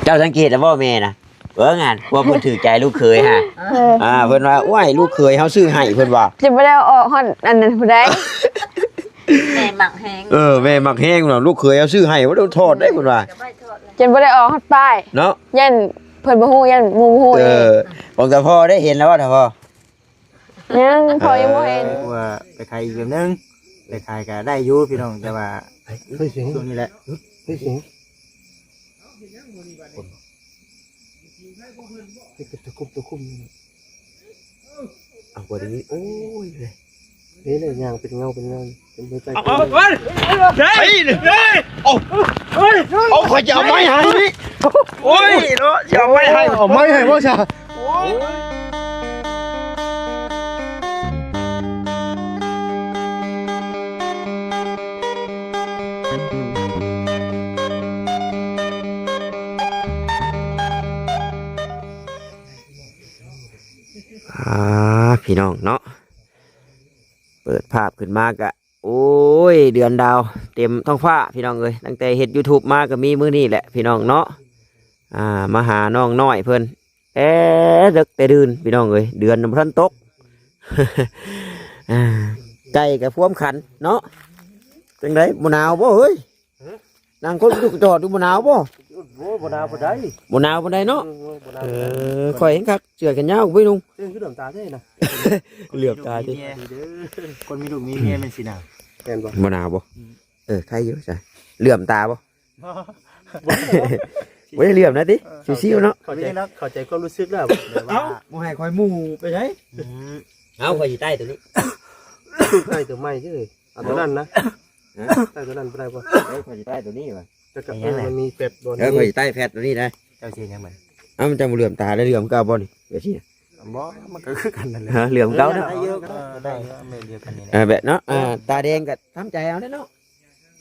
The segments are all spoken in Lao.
ເຈົ້າສັງເກດແລ້ວບໍ່ແມ່ນະ? ເບິ່ງຫັ້ນ ພວກເພິ່ນຖືກໃຈລູກເຂີຍຫັ້ນ ເອີ ອ່າ ເພິ່ນວ່າ ໂອ້ຍ ລູກເຂີຍເຮົາຊື້ໃຫ້ ເພິ່ນວ່າ ຈະບໍ່ໄດ້ອອກຮອດອັນນັ້ນຜູ້ໃດ ແມ່ມັກແຮງ ເອີ ແມ່ມັກແຮງເນາະ ລູກເຂີຍເຮົາຊື້ໃຫ້ ບໍ່ໄດ້ຖອດເດ້ ເພິ່ນວ່າ ຈະບໍ່ໄດ້ອອກຮອດປ້າຍເນາະ ຢ້ານເພິ່ນບໍ່ຮູ້ ຢ້ານໝູ່ບໍ່ຮູ້ ເອີ ຂອງຕາພໍ່ໄດ້ເຫັນແລ້ວບໍ່ ຕາພໍ່? ຍັງ ພໍ່ຍັງບໍ່ເຫັນ ເອີ ວ່າໄປຂາຍອີກແບບໜຶ່ງ ໄປຂາຍກໍໄດ້ຢູ່ພີ່ນ້ອງ ແຕ່ວ່າ ເຮີ້ຍ ສຽງ ຊ່ວງນີ້ແຫຼະ ເຮີ້ຍ ສຽງ ເຮັດເປັນຕະຄຸ່ມຕະຄຸ່ມຢູ່ ເອົາບໍ່ໄດ້ຍິນ ໂອ້ຍ ນີ້ແຫຼະ ຍ່າງເປັນເງົາເປັນເງົາ ເປັນເບິ່ງໃຕ້ ເອົາ ເອົາ ເອົາ ເອົາ ຂ້ອຍຈະເອົາໄມ້ໃຫ້ນີ້ ໂອ້ຍເນາະ ຊິເອົາໄມ້ໃຫ້ ເອົາໄມ້ໃຫ້ບໍ່ຊະ? ໂອ້ຍ ອ່າ ພີ່ນ້ອງເນາະ ເປີດພາບຂຶ້ນມາກະ ໂອ້ຍ ເດືອນດາວເຕັມທ້ອງຟ້າ ພີ່ນ້ອງເອີຍ ຕັ້ງແຕ່ເຮັດຢູທູບມາກໍມີມື້ນີ້ແຫຼະ ພີ່ນ້ອງເນາະ ອ່າ ມາຫານ້ອງນ້ອຍເພິ່ນ ແຕ່ເດິກແຕ່ດື່ນ ພີ່ນ້ອງເອີຍ ເດືອນນະບໍ່ທັນຕົກ ອ່າ ໄກ່ກໍພວມຂັນເນາະ ຈັ່ງໃດ ບໍ່ໜາວບໍ່ເຮີ້ຍ? ຮະ? ນັ່ງຄົນຢູ່ຈອດຢູ່ ບໍ່ໜາວບໍ່? ໂອ້ ບໍ່ໜາວປານໃດ ບໍ່ໜາວປານໃດເນາະ ເອີ ບໍ່ໜາວ ເອີ ປານໃດ ຂ້ອຍເຫັນຄັກ ເສື້ອແຂນຍາວກໍບໍ່ນຸ່ງ ເອີ ຄືເຫຼື້ອມຕາແທ້ນະ ເຫຼື້ອມຕາຕິ ຄົນມີລູກມີເມຍແມ່ນຊິໜາວ ແມ່ນບໍ່? ບໍ່ໜາວບໍ່? ອືມ ເອີ ໃຄຢູ່ຊະ ເຫຼື້ອມຕາບໍ່? ບໍ່ ບໍ່ໄດ້ເຫຼື້ອມນະຕິ ຊິວໆເນາະ ເຂົ້າໃຈ ເຂົ້າໃຈຄວາມຮູ້ສຶກແລ້ວ ແບບວ່າ ເອົ້າ ບໍ່ໃຫ້ຂ້ອຍໝູ່ໄປໃສ ອືມ ເອົາ ຂ້ອຍຊິໄຕ້ຕົວນີ້ ໄຕ້ຕົວໃໝ່ເດີ້ ເອົາຕົວນັ້ນນະ ຮະ ໄຕ້ຕົວນັ້ນບໍ່ໄດ້ບໍ່? ເອີ ຂ້ອຍຊິໄຕ້ຕົວນີ້ວ່າ ແຕ່ກໍ ເອີ ມັນມີແຟດບໍ່ ເອີ ຂ້ອຍຊິໄຕ້ແຟດຕົວນີ້ໄດ໋ ເຈົ້າຊິເຮັດຫຍັງບັດ? ເອົ້າ ມັນຈັ່ງບໍ່ເຫຼື້ອມຕາ ໄດ້ເຫຼື້ອມຄືເກົ່າບໍ່ນີ້? ແບບຊີ້ນະ ບໍ່ ມັນກໍຄືກັນນັ້ນແຫຼະ ຮະ ເຫຼື້ອມເກົ່າເນາະ ເອີ ໄດ້ຢູ່ ເອີ ໄດ້ຢູ່ ແບບເດີມກັນນີ້ແຫຼະ ເອີ ແບບເນາະ ອ່າ ຕາແດງກໍທຳໃຈເອົາແຫຼະເນາະ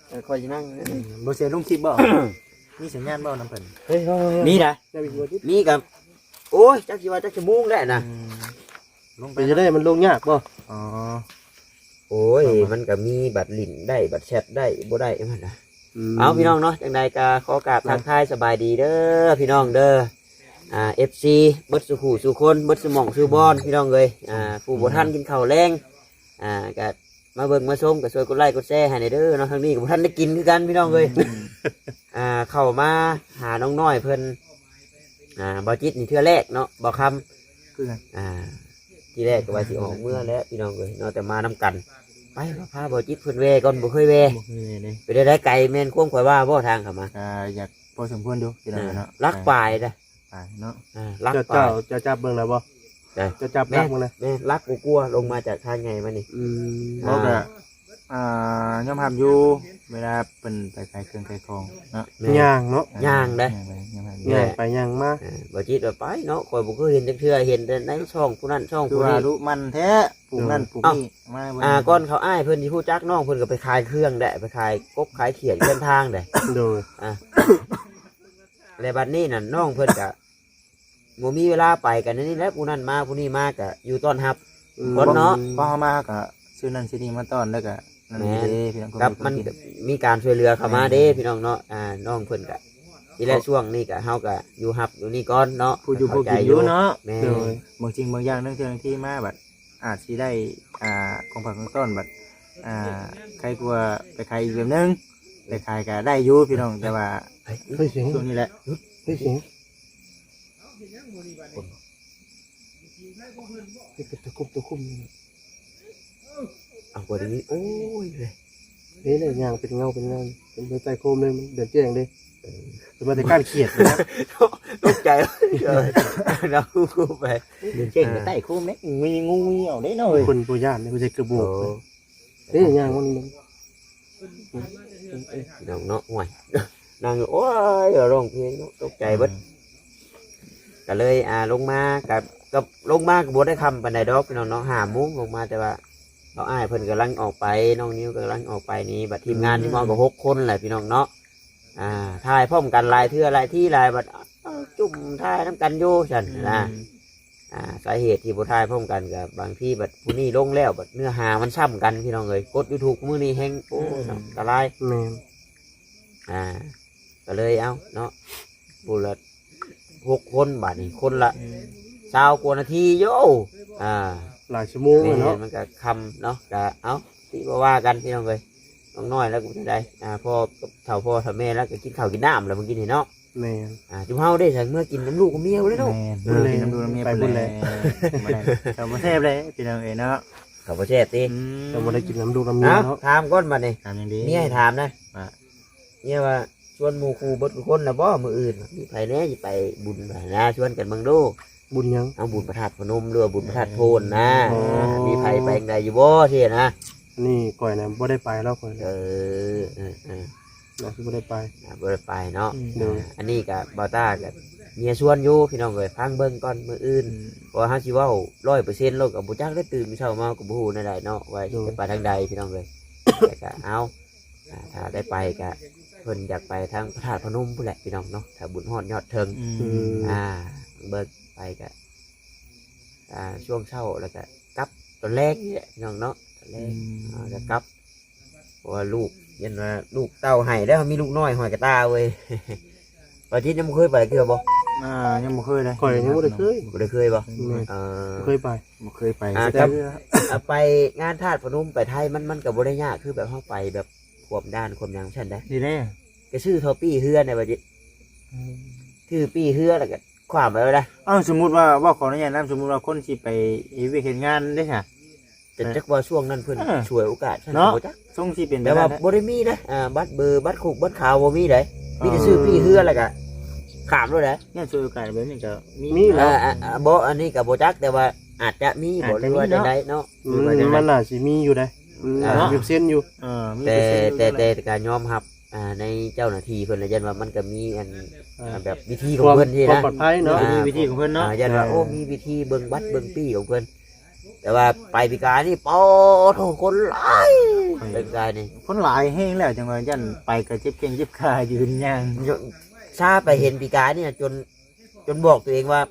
ເອີ ຂ້ອຍຊິນັ່ງ ອືມ ບໍ່ເສຍລົງຄລິບບໍ່? ມີສັນຍານບໍ່ນຳເພິ່ນ? ເຮີ້ຍ ມີນະ ມີກໍ ໂອ້ຍ ຈັກຊິວ່າຈັກຊົ່ວໂມງແລ້ວນະ ອືມ ລົງໄປ ເປັນຈັ່ງໃດ ມັນລົງຍາກບໍ່? ອໍ ໂອ້ຍ ມັນກໍມີບັດຫຼິ້ນໄດ້ ບັດແຊັດໄດ້ບໍ່ໄດ້ ມັນນະ ອືມ ເອົາ ພີ່ນ້ອງເນາະ ຈັ່ງໃດກໍຂໍກາບທັກທາຍສະບາຍດີເດີພີ່ນ້ອງເດີ ອ່າ ເອັຟຊີ ເບິດສູ່ຄູ່ສູ່ຄົນ ເບິດສູ່ໝ່ອງສູ່ບ່ອນ ພີ່ນ້ອງເອີຍ ອ່າ ຜູ້ບໍ່ທັນກິນເຂົ້າແລງ ອ່າ ກໍມາເບິ່ງມາຊົມ ກໍຊ່ວຍກົດໄລກົດແຊໃຫ້ແດ່ເດີເນາະ ທາງນີ້ກໍບໍ່ທັນໄດ້ກິນຄືກັນ ພີ່ນ້ອງເອີຍ ອືມ ອ່າ ເຂົ້າມາຫານ້ອງນ້ອຍເພິ່ນ ອ່າ ບ່າວຈິດນີ້ເທື່ອແລກເນາະ ບ່າວຄຳ ຄືກັນ ອ່າ ທີແລກກໍວ່າຊິອອກເມືອແຫຼະພີ່ນ້ອງເອີຍເນາະ ແຕ່ມານຳກັນ ໄປ ພາບ່າວຈິດເພິ່ນແວ່ກ່ອນ ບໍ່ເຄີຍແວ່ ບໍ່ເຄີຍແວ່ເດ້ ເປັນໄດ ໄກແມ່ນຄວາມຂ້ອຍວ່າບໍ່ ທາງເຂົ້າມາ? ກໍຢາກພໍສົມຄວນຢູ່ພີ່ນ້ອງເອີຍເນາະ ອ່າ ຫຼັກປາຍເດ້ ອ່າ ເນາະ ອ່າ ຫຼັກປາຍ ເຈົ້າ ເຈົ້າຈັບເບິ່ງແລ້ວບໍ່? ເຈົ້າຈັບຫຼັກເບິ່ງແລ້ວ ແມ່ນ ຫຼັກກວ່າໆ ລົງມາຈາກທາງໃຫຍ່ມານີ້ ອືມ ອ່າ ບໍ່ກໍ ອ່າ ຍອມຮັບຢູ່ ເວລາເພິ່ນໄປຂາຍເຄື່ອງຂາຍຂອງເນາະ ແມ່ນ ຍ່າງເນາະ ຍ່າງເດ້ ຍ່າງໄປຍ່າງມາ ເອີ ບໍ່ຈິດວ່າໄປເນາະ ຂ້ອຍບໍ່ເຄີຍເຫັນຈັກເທື່ອ ເຫັນແຕ່ໃນຊ່ອງຜູ້ນັ້ນຊ່ອງຜູ້ນີ້ ຄືວ່າດຸໝັ່ນແທ້ ຜູ້ນັ້ນຜູ້ນີ້ ມາເບິ່ງ ອ່າ ກ່ອນເຂົາອ້າຍເພິ່ນຊິຮູ້ຈັກນ້ອງເພິ່ນກໍໄປຂາຍເຄື່ອງແຫຼະ ໄປຂາຍກົບຂາຍຂຽດເຄື່ອງທາງເດ້ ໂດຍ ອ່າ ແລະບັດນີ້ນັ້ນນ້ອງເພິ່ນກໍ ບໍ່ມີເວລາໄປກັນ ອັນນີ້ແຫຼະ ຜູ້ນັ້ນມາຜູ້ນີ້ມາກະຢູ່ຕ້ອນຮັບ ອືມ ຄົນເນາະ ພໍເຮົາມາກະຊື້ນັ້ນຊື້ນີ້ມາຕ້ອນ ແລ້ວກະນັ້ນ ແມ່ນ ເດ້ພີ່ນ້ອງ ກັບມັນມີການຊ່ວຍເຫຼືອເຂົ້າມາເດ້ ແມ່ນ ພີ່ນ້ອງເນາະ ອ່າ ນ້ອງເພິ່ນກະ ນີ້ແຫຼະ ເພາະ ຊ່ວງນີ້ກະເຮົາກະຢູ່ຮັບຢູ່ນີ້ກ່ອນເນາະ ຜູ້ຢູ່ຜູ້ກິນຢູ່ເນາະ ແມ່ນ ໂດຍ ບາງສິ່ງບາງຢ່າງ ເລື່ອງເທື່ອບາງທີມາບັດ ອາດຊິໄດ້ ອ່າ ຂອງຝາກຂອງຕ້ອນບັດ ອ່າ ໃຄກວ່າໄປຂາຍອີກແບບໜຶ່ງ ໄປຂາຍກະໄດ້ຢູ່ພີ່ນ້ອງ ແຕ່ວ່າ ເຮີ້ຍ ສຽງ ຊ່ວງນີ້ແຫຼະ ເຮີ້ຍ ສຽງ ເຮັດເປັນຕະຄຸ່ມຕະຄຸ່ມຢູ່ ເອົາບໍ່ໄດ້ຍິນ ໂອ້ຍ ນີ້ແຫຼະ ຍ່າງເປັນເງົາເປັນເງົາ ເປັນໃຕ້ໂຄມເລີຍ ມັນເດືອນແຈ້ງເດ້ ເອີ ເປັນມາແຕ່ກ້ານຂຽດເລີຍນະ ຕົກໃຈ ເອີ ນຳຄູໄປ ເດືອນແຈ້ງ ອ່າ ໃຕ້ໂຄມເດ້ ມີງູມີຫຍັງເດ້ເນາະ ເຮີ້ຍ ຄົນບໍ່ຢ້ານເດ້ ບໍ່ໃສ່ກະບອກ ໂອ້ ເດ້ ຍ່າງມັນ ພີ່ນ້ອງເນາະ ໂອ້ຍ ນັ່ງຢູ່ ໂອ້ຍ ຮ້ອງເພງເນາະ ຕົກໃຈເບິດ ອືມ ກໍເລີຍ ອ່າ ລົງມາ ກໍ ກໍລົງມາກໍບໍ່ໄດ້ຄ່ຳປານໃດດອກ ພີ່ນ້ອງເນາະ ຫ້າໂມງລົງມາ ແຕ່ວ່າ ເອົາ ອ້າຍເພິ່ນກຳລັງອອກໄປ ນ້ອງນິວກໍກຳລັງອອກໄປນີ້ ບັດທີມງານ ອືມ ທີມງານກໍຫົກຄົນແຫຼະ ພີ່ນ້ອງເນາະ ອ່າ ຖ່າຍພ້ອມກັນຫຼາຍເທື່ອຫຼາຍທີຫຼາຍ ບັດ ເອົາ ຈຸ້ມຖ່າຍນຳກັນຢູ່ ຊັ້ນນະ ອືມ ອ່າ ສາເຫດທີ່ບໍ່ຖ່າຍພ້ອມກັນກໍບາງທີບັດຜູ້ນີ້ລົງແລ້ວ ບັດເນື້ອຫາມັນຊ້ຳກັນ ພີ່ນ້ອງເອີຍ ກົດຢູທູບມື້ນີ້ແຮງ ໂອ້ຍ ອືມ ອັນຕະລາຍ ແມ່ນ ອ່າ ກໍເລີຍເອົາເນາະ ຜູ້ລະ ຫົກຄົນ ບາດນີ້ຄົນລະຊາວກວ່ານາທີໂຢ ອ່າ ຫຼາຍຊົ່ວໂມງແລ້ວເນາະ ແມ່ນ ມັນກໍຄ່ຳເນາະ ກໍເອົ້າ ຕິບໍ່ວ່າກັນພີ່ນ້ອງເອີຍ ນ້ອງນ້ອຍແລ້ວກໍບໍ່ໄດ້ ອ່າ ພໍ່ເຖົ້າ ພໍ່ເຖົ້າແມ່ແລ້ວກໍກິນເຂົ້າກິນນ້ຳແລ້ວມື້ກີ້ນີ້ເນາະ ແມ່ນ ອ່າ ຈຸມເຮົາໄດ້ສັນເມືອກິນນຳລູກນຳເມຍພຸ້ນແຫຼະເນາະ ແມ່ນ ເອີ ກິນນຳລູກນຳເມຍພຸ້ນແຫຼະ ແມ່ນ ກໍບໍ່ແຊບເດ້ພີ່ນ້ອງເອີຍເນາະ ກໍບໍ່ແຊບຕິ ອືມ ກໍບໍ່ໄດ້ກິນນຳລູກນຳເມຍເນາະ ເອົ້າ ຖາມກ່ອນບັດນີ້ ຖາມຫຍັງດີ ເມຍໃຫ້ຖາມນະ ວ່າ ເມຍວ່າ ຊວນໝູ່ຄູ່ເບິດທຸກຄົນແລ້ວບໍ່ມື້ອື່ນ ມີໃຜແດ່ຊິໄປບຸນນະ ຊວນກັນເບິ່ງດູ ບຸນຫຍັງ ເອົາ ບຸນພະທາດພະນົມ ຫຼືວ່າບຸນພະທາດໂພນນະ ອໍ ມີໃຜໄປຈັ່ງໃດຢູ່ບໍ່ຊີ້ນະ ອັນນີ້ຂ້ອຍນະບໍ່ໄດ້ໄປແລ້ວຂ້ອຍ ເອີ ເອີ ເອີ ໜ້າຊິບໍ່ໄດ້ໄປ ອ່າ ບໍ່ໄດ້ໄປເນາະ ອືມ ໂດຍ ອ່າ ອັນນີ້ກໍບ່າວຕ້າກໍເມຍຊວນຢູ່ພີ່ນ້ອງເອີຍ ຟັງເບິ່ງກ່ອນມື້ອື່ນ ອືມ ເພາະວ່າເຮົາຊິເວົ້າຮ້ອຍເປີເຊັນໂລດກໍບໍ່ຈັກເດ້ ຕື່ນເຊົ້າມາກໍບໍ່ຮູ້ແນວໃດເນາະ ວ່າ ໂດຍ ຊິໄປທາງໃດພີ່ນ້ອງເອີຍ ແຕ່ກໍເອົາ ອ່າ ຖ້າໄດ້ໄປກະເພິ່ນຢາກໄປທາງພະທາດພະນົມພຸ້ນແຫຼະພີ່ນ້ອງເນາະ ຖ້າບຸນຮອດຍອດເທິງ ອືມ ອ່າ ເບິ່ງໄປກະ ອ່າ ຊ່ວງເຊົ້າ ແລ້ວກະກັບຕອນແລງນີ້ແຫຼະພີ່ນ້ອງເນາະ ຕອນແລງ ອືມ ອ່າ ກະກັບ ເພາະວ່າລູກ ຢ້ານວ່າລູກເຕົ້າໄຫ້ແລ້ວ ມີລູກນ້ອຍຫ້ອຍກະຕ່າເວີຍ ປາຈິດຍັງບໍ່ເຄີຍໄປເທື່ອບໍ່? ອ່າ ຍັງບໍ່ເຄີຍເລີຍ ຂ້ອຍຍັງບໍ່ໄດ້ເຄີຍ ບໍ່ໄດ້ເຄີຍບໍ່? ແມ່ນ ເອີ ບໍ່ເຄີຍໄປ ບໍ່ເຄີຍໄປ ອ່າ ແຕ່ເທື່ອ ໄປງານທາດພະນົມໄປໄທ ມັນ ມັນກໍບໍ່ໄດ້ຍາກຄືແບບເຮົາໄປແບບຂວມດ່ານຂວມຫຍັງຊັ້ນໃດ໋ ນີ້ແຫຼະ ກໍຊື້ທໍ່ປີ້ເຮືອນໃດ໋ ວ່າຈິ ອືມ ຊື້ປີ້ເຮືອແລ້ວກໍຂວາມໄປເລີຍນະ ເອົ້າ ສົມມຸດວ່າ ເວົ້າຂໍອະນຸຍາດນຳ ສົມມຸດວ່າຄົນຊິໄປເຮັດວຽກເຮັດງານເດ້ຊະ ແຕ່ຈັກວ່າຊ່ວງນັ້ນເພິ່ນ ເອີ ສວຍໂອກາດຊັ້ນ ເນາະ ບໍ່ຈັກ ຊົງຊິເປັນແບບນັ້ນ ແຕ່ວ່າບໍ່ໄດ້ມີນະ ອ່າ ບັດເບີ ບັດຄຸກ ບັດຂາວບໍ່ມີໃດ໋ ອໍ ມີແຕ່ຊື້ປີ້ເຮືອແລ້ວກໍຂ້າມໂລດໃດ໋ ແມ່ນ ສວຍໂອກາດແບບນີ້ກໍມີ ມີ ເອີ ເນາະ ອ່າ ບໍ່ ອັນນີ້ກໍບໍ່ຈັກ ແຕ່ວ່າອາດຈະມີ ອາດຈະມີ ບໍ່ ຫຼືວ່າຈັ່ງໃດເນາະ ອືມ ມັນໜ້າຊິມີຢູ່ໃດ໋ ອືມ ອ່າ ມີເປີເຊັນຢູ່ ເອີ ມີ ແຕ່ ເປີເຊັນຢູ່ ແຕ່ ແຕ່ກໍຍອມຮັບ ອ່າ ໃນເຈົ້າໜ້າທີ່ເພິ່ນລະ ຢ້ານວ່າມັນກໍມີອັນ ອ່າ ແບບວິທີຂອງເພິ່ນຊີ້ນະ ຄວາມປອດໄພເນາະ ມີວິທີຂອງເພິ່ນເນາະ ອ່າ ຢ້ານວ່າ ໂອ້ ມີວິທີເບິ່ງບັດເບິ່ງປີ້ຂອງເພິ່ນ ແຕ່ວ່າໄປປີກາຍນີ້ ປາໂທ້ ຄົນຫຼາຍ ຂ້ອຍ ໄປປີກາຍນີ້ ຄົນຫຼາຍແຮງແລ້ວ ຈັ່ງວ່າຢ້ານໄປກໍເຈັບແຂ້ງເຈັບຂາ ຢືນຍ່າງ ຊາໄປເຫັນປີກາຍນີ້ ຈົນ ຈົນບອກຕົວເອງວ່າ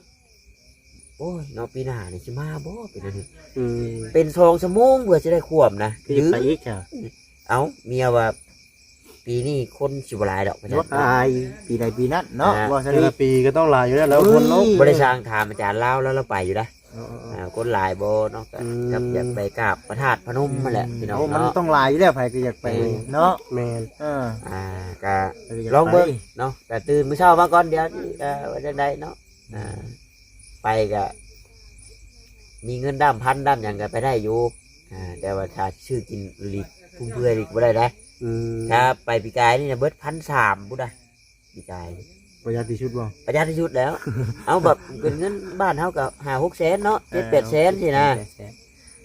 ໂອ້ຍເນາະ ປີໜ້ານີ້ຊິມາບໍ່ ເປັນອັນນີ້ ອືມ ເປັນສອງຊົ່ວໂມງເພື່ອຊິໄດ້ຄວາມນະ ຄືໄປອີກ ເອົ້າ ເມຍວ່າ ປີນີ້ຄົນຊິບໍ່ຫຼາຍດອກ ວ່າຊັ້ນ ຫຼາຍ ປີໃດປີນັ້ນເນາະ ອ່າ ວ່າຊັ້ນ ແຕ່ລະປີກໍຕ້ອງຫຼາຍຢູ່ແລ້ວ ຄົນເນາະ ບໍ່ໄດ້ຊ່າງ ຖາມອາຈານລາວ ລາວ ລາວໄປຢູ່ນະ ເອີໆໆ ອ່າ ຄົນຫຼາຍບໍ່ເນາະ ກໍ ອືມ ກັບຢາກໄປກາບພະທາດພະນົມຫັ້ນແຫຼະ ອືມ ພີ່ນ້ອງເນາະ ໂອ້ ມັນຕ້ອງຫຼາຍຢູ່ແລ້ວ ໃຜກໍຢາກໄປເນາະ ແມ່ນ ເອີ ອ່າ ກໍລອງເບິ່ງເນາະ ກໍຕື່ນມື້ເຊົ້າມາກ່ອນ ດຽວນີ້ ເອີ ວ່າຈັ່ງໃດເນາະ ອ່າ ໄປກະມີເງິນດ້າມພັນດ້າມຫຍັງກະໄປໄດ້ຢູ່ ອ່າ ແຕ່ວ່າຖ້າຊື້ກິນອີ່ຫຼີ ຟຸມເຟືອຍອີ່ຫຼີບໍ່ໄດ້ເດ້ ອືມ ຖ້າໄປປີກາຍນີ້ນະເບິດພັນສາມພຸ້ນນະ ປີກາຍ ປະຢັດທີ່ສຸດບໍ່? ປະຢັດທີ່ສຸດແລ້ວ ເອົາ ແບບເປັນເງິນບ້ານເຮົາກະຫ້າຫົກແສນເນາະ ເຈັດແປດແສນຊີ້ນະ ເຈັດແປດແສນ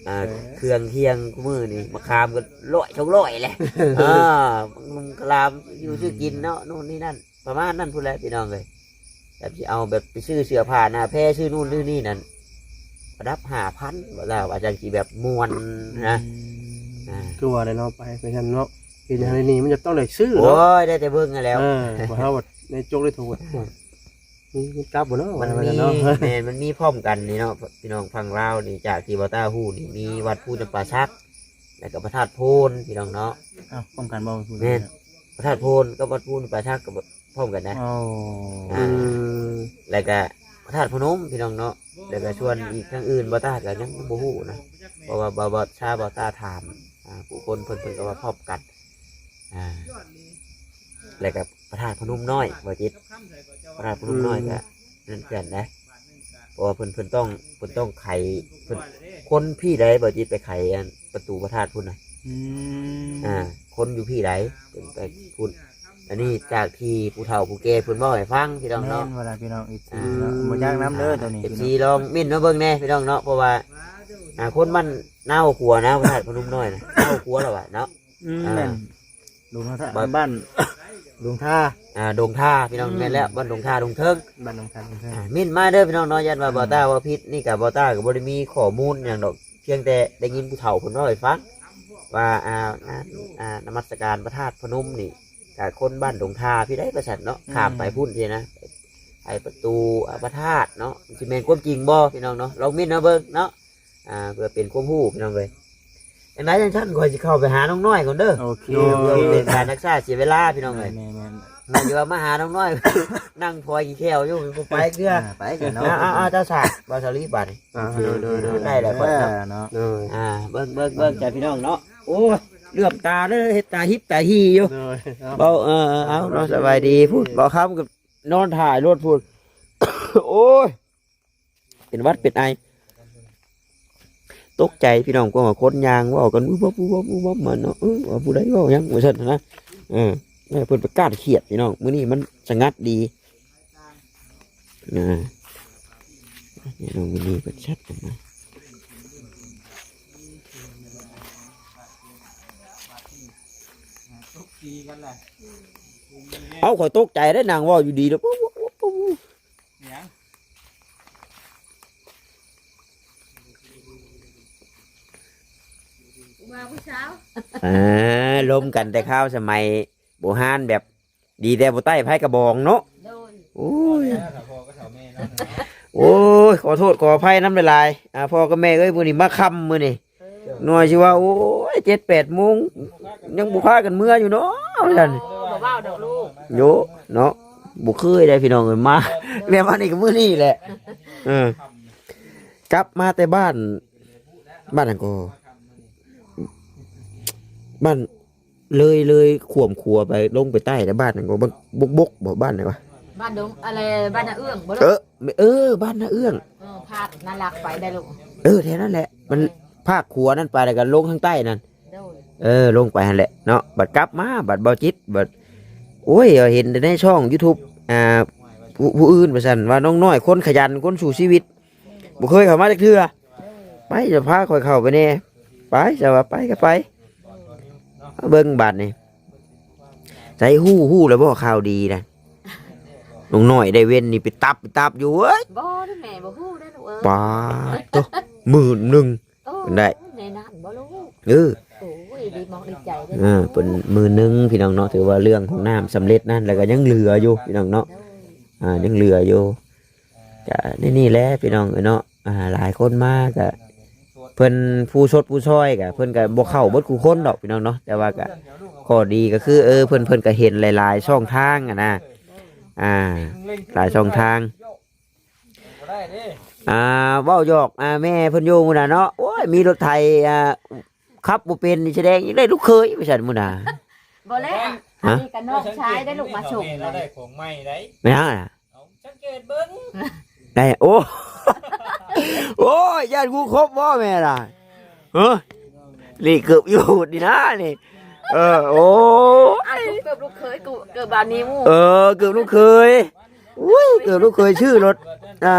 ອ່າ ເອີ ເຄື່ອງຄຽງຄູ່ມື້ນີ້ ມະຂາມກໍຮ້ອຍສອງຮ້ອຍແຫຼະ ອ່າ ມະຂາມຢູ່ຊື້ກິນເນາະ ໂນ່ນນີ້ນັ້ນ ປະມານນັ້ນພຸ້ນແຫຼະພີ່ນ້ອງເອີຍ ແບບຊິເອົາແບບໄປຊື້ເສື້ອຜ້າໜ້າແພ ຊື້ໂນ່ນຊື້ນີ້ນັ້ນ ປະດັບຫ້າພັນ ວ່າລະ ວ່າຈັ່ງຊິແບບມ່ວນນະ ອືມ ອ່າ ຄືວ່າແຫຼະເນາະ ໄປ ໄປຊັ້ນເນາະ ເຮັດຫຍັງໄດ້ນີ້ ມັນຈະຕ້ອງໄດ້ຊື້ເນາະ ໂອ້ຍ ໄດ້ແຕ່ເບິ່ງຫັ້ນແຫຼ້ວ ເອີ ວ່າເຮົາແບບໃນຈົກໄດ້ໂທດ ມີ ມີກັບບໍ່ເນາະ ມັນມີ ວ່າແນວນັ້ນເນາະ ແມ່ນ ມັນມີພ້ອມກັນນີ້ເນາະ ພີ່ນ້ອງຝັ່ງລາວນີ້ ຈາກທີ່ບ່າວຕ້າຮູ້ນີ້ ມີວັດພູຈຳປາສັກ ແລ້ວກໍພະທາດໂພນ ພີ່ນ້ອງເນາະ ອ້າວ ພ້ອມກັນບໍ່? ແມ່ນ ພະທາດໂພນກັບວັດພູຈຳປາສັກກໍ ພ້ອມກັນນະ ອໍ ອ່າ ອືມ ແລ້ວກະພະທາດພະນົມ ພີ່ນ້ອງເນາະ ແລ້ວກະສ່ວນອີກທາງອື່ນ ບ່າວຕ້າກໍຍັງບໍ່ຮູ້ນະ ເພາະວ່າ ບ່າວ ບ່າວຊາ ບ່າວຕ້າຖາມ ອ່າ ຜູ້ຄົນເພິ່ນ ເພິ່ນກໍວ່າພ້ອມກັນ ອ່າ ແລ້ວກະພະທາດພະນົມນ້ອຍ ບ່າວຈິດ ພະທາດພະນົມນ້ອຍ ອືມ ກະນັ້ນຄືກັນນະ ເພາະວ່າເພິ່ນ ເພິ່ນຕ້ອງ ເພິ່ນຕ້ອງໄຂ ເພິ່ນ ຄົນພີ້ໃດ ບ່າວຈິດ ໄປໄຂອັນປະຕູພະທາດພຸ້ນນະ ອືມ ອ່າ ຄົນຢູ່ພີ້ໃດ ເພິ່ນໄປພຸ້ນ ອັນນີ້ຈາກທີ່ຜູ້ເຖົ້າຜູ້ແກ່ເພິ່ນເວົ້າໃຫ້ຟັງ ພີ່ນ້ອງເນາະ ແມ່ນບໍ່ລະ ພີ່ນ້ອງ ເອັຟຊີ ອ່າ ເນາະ ບໍ່ຈັກນຳເດີ ອ່າ ໂຕນີ້ ເອັຟຊີ ພີ່ນ້ອງ ລອງເມັ້ນມາເບິ່ງແດ່ ພີ່ນ້ອງເນາະ ເພາະວ່າ ອ່າ ຄົນບ້ານນາຫົວຂົວນະ ພະທາດພະນົມນ້ອຍນະ ນາຫົວຂົວລະວ່າເນາະ ອືມ ອ່າ ແມ່ນ ດົງທ່າ ບ້ານ ບ້ານດົງທ່າ ອ່າ ດົງທ່າ ພີ່ນ້ອງ ອືມ ແມ່ນແລ້ວ ບ້ານດົງທ່າດົງເທິງ ບ້ານດົງທ່າດົງເທິງ ອ່າ ເມັ້ນມາເດີພີ່ນ້ອງເນາະ ຢ້ານວ່າ ອືມ ບ່າວຕ້າເວົ້າຜິດ ນີ້ກໍບ່າວຕ້າກໍບໍ່ໄດ້ມີຂໍ້ມູນຫຍັງດອກ ພຽງແຕ່ໄດ້ຍິນຜູ້ເຖົ້າເພິ່ນເວົ້າໃຫ້ຟັງວ່າ ອ່າ ງານ ອ່າ ນະມັດສະການພະທາດພະນົມນີ້ ກໍຄົນບ້ານດົງທ່າພີ້ໃດວ່າຊັ້ນເນາະ ອືມ ຂ້າມໄປພຸ້ນພີ້ນະ ໄປປະຕູ ອ່າ ພະທາດເນາະ ຊິແມ່ນຄວາມຈິງບໍ່ ພີ່ນ້ອງເນາະ ລອງເມັ້ນມາເບິ່ງເນາະ ອ່າ ເພື່ອເປັນຄວາມຮູ້ ພີ່ນ້ອງເອີຍ ອັນໃດຈັ່ງຊັ້ນ ຂ້ອຍຊິເຂົ້າໄປຫານ້ອງນ້ອຍກ່ອນເດີ. ໂອເຄ ໂດຍ ເພື່ອບໍ່ເປັນການຮັກສາເສຍເວລາພີ່ນ້ອງເອີຍ. ແມ່ນໆໆ ມັນຊິວ່າມາຫານ້ອງນ້ອຍ ນັ່ງພອຍຂີ້ແຂ້ວຢູ່ ບໍ່ໄປເທື່ອ. ອ່າ ໄປກັນເນາະ. ອ່າໆໆ ເຈົ້າສາວ ບ່າວສາລີບາດນີ້. ອ່າ ໂດຍໆໆ ໄດ້ແລ້ວຂ້ອຍເນາະ. ເອີ ເນາະ ອ່າ ເບິ່ງໆໆ ຈ້າພີ່ນ້ອງເນາະ. ໂອ້ຍ ເຫຼືອມຕາເດີ ເຮັດຕາຮິບຕາຮີຢູ່. ໂດຍ ເນາະ ເວົ້າ ເອີໆ ເອົາເນາະ ສະບາຍດີພຸ້ນ ບ່າວຄຳກໍນອນຖ້າຢູ່ລົດພຸ້ນ. ໂອ້ຍ ເປັນຫວັດເປັນໄອ ຕົກໃຈພີ່ນ້ອງ ກວ່າຄົນຍ່າງເວົ້າກັນວຶບວັບວຶບວັບວຶບວັບມາເນາະ. ເອີ ວ່າຜູ້ໃດເວົ້າຫຍັງວ່າຊັ້ນນະ. ເອີ ແມ່ເພິ່ນປະກາດຄຽດພີ່ນ້ອງ ມື້ນີ້ມັນສະຫງັດດີ. ອ່າ ນ້ອງວິນນີ້ເພິ່ນແຊັດອອກມາ. ເອົ້າ ຂ້ອຍຕົກໃຈເດ້ ນັ່ງເວົ້າຢູ່ດີແລ້ວ ຫຍັງ? ຜູ້ບ່າວຜູ້ສາວ ອ່າ ລົມກັນແຕ່ຄາວສະໄໝບູຮານ ແບບດີແຕ່ບໍ່ໃຕ້ໄພກະບອງເນາະ. ໂດຍ ໂອ້ຍ ພໍ່ກັບແມ່ເນາະ. ໂອ້ຍ ຂໍໂທດຂໍອະໄພນຳຫຼາຍໆ ອ່າ ພໍ່ກັບແມ່ເອີຍ ມື້ນີ້ມາຄ່ຳມື້ນີ້. ເອີ ໜ້ອຍຊິວ່າ ໂອ້ຍ ເຈັດແປດໂມງ ຍັງບໍ່ພາກັນເມືອຢູ່ເນາະ ວ່າຊັ້ນ. ບໍ່ເວົ້າດອກລູກ ໂຍ ເນາະ ບໍ່ເຄີຍໄດ້ພີ່ນ້ອງເອີຍ ມາແມ່ມານີ້ກໍມື້ນີ້ແຫຼະ. ເອີ ກັບມາແຕ່ບ້ານ ບ້ານຫຍັງກໍ ບ້ານ ເລີຍ ເລີຍຂວາມຂົວໄປ ລົງໄປໃຕ້ແລ້ວ ບ້ານຫຍັງກໍ ບົກໆ ບໍ່ ບ້ານໃດວະ? ບ້ານດົງ ອະໄລ ບ້ານນາເອື້ອງບໍ່? ເອີ ເອີ ບ້ານນາເອື້ອງ. ເອີ ພາກນັ້ນລັກໄປໄດ້ລູກ. ເອີ ແຖວນັ້ນແຫຼະ ມັນພາກຂົວນັ້ນໄປ ແລ້ວກໍລົງທາງໃຕ້ນັ້ນ. ໂດຍ ເອີ ລົງໄປຫັ້ນແຫຼະເນາະ. ບັດກັບມາ ບັດເບົາຈິດ ບັດ ໂອ້ຍ ເຫັນແຕ່ໃນຊ່ອງຢູທູບ ອ່າ ຜູ້ ຜູ້ອື່ນວ່າຊັ້ນ ວ່ານ້ອງນ້ອຍຄົນຂະຫຍັນ ຄົນສູ້ຊີວິດ ບໍ່ເຄີຍເຂົ້າມາຈັກເທື່ອ. ໄປ ຈະພາຂ້ອຍເຂົ້າໄປແດ່. ໄປ ສະວ່າໄປກໍໄປ. ມາເບິ່ງບາດນີ້ ໃສຮູ້ ຮູ້ແລ້ວບໍ່ຂ່າວດີນະ? ນ້ອງນ້ອຍໄດ້ເວັນນີ້ໄປຕັບ ໄປຕັບຢູ່ເວີຍ. ບໍ່ເດ້ແມ່ ບໍ່ຮູ້ເດ້ລູກເອີຍ. ປາດໂທ້ ໝື່ນໜຶ່ງ. ໂອ້ ໄດ້ ແມ່ນານບໍ່ລູກ? ເອີ ໂອ້ຍ ດີມອກດີໃຈເດີ້. ເອີ ເພິ່ນໝື່ນໜຶ່ງພີ່ນ້ອງເນາະ. ຖືວ່າເລື່ອງຫ້ອງນ້ຳສຳເລັດນັ້ນ ແລ້ວກໍຍັງເຫຼືອຢູ່ພີ່ນ້ອງເນາະ. ໂດຍ ອ່າ ຍັງເຫຼືອຢູ່. ກະໃນນີ້ແຫຼະພີ່ນ້ອງເອີຍເນາະ. ອ່າ ຫຼາຍຄົນມາກະ ເພິ່ນຜູ້ຊົດຜູ້ຊ່ອຍກະ ເພິ່ນກະບໍ່ເຂົ້າເບິດຄູ່ຄົນດອກພີ່ນ້ອງເນາະ. ແຕ່ວ່າກະ ຂໍ້ດີກໍຄື ເອີ ເພິ່ນ ເພິ່ນກະເຫັນຫຼາຍໆຊ່ອງທາງຫັ້ນນະ. ອ່າ ຫຼາຍຊ່ອງທາງ. ອ່າ ເວົ້າຫຍອກ ອ່າ ແມ່ເພິ່ນຢູ່ມື້ນັ້ນເນາະ. ໂອ້ຍ ມີລົດໄຖ ອ່າ ຂັບບໍ່ເປັນນີ້ ສະແດງຢາກໄດ້ລູກເຂີຍວ່າຊັ້ນມື້ນັ້ນ. ບໍ່ແລ້ວ ຮະ? ອັນນີ້ກໍນ້ອງຊາຍໄດ້ລູກມາສົ່ງ ໄດ້ຂອງໃໝ່ໄດ໋. ແມ່ນຫຍັງນະ? ເອົາ ສັງເກດເບິ່ງ ໄດ້. ໂອ້ ໂອ້ຍ ຢ້ານກູຄົບບໍ່ແມ່ລະ? ເອີ ນີ້ເກີບຢູ່ນີ້ນະນີ້. ເອີ ໂອ້ ອັນເກີບລູກເຂີຍ ເກີບບາດນີ້ໝູ່. ເອີ ເກີບລູກເຂີຍ. ໂອ້ຍ ເກີບລູກເຂີຍ ຊື່ລົດ ອ່າ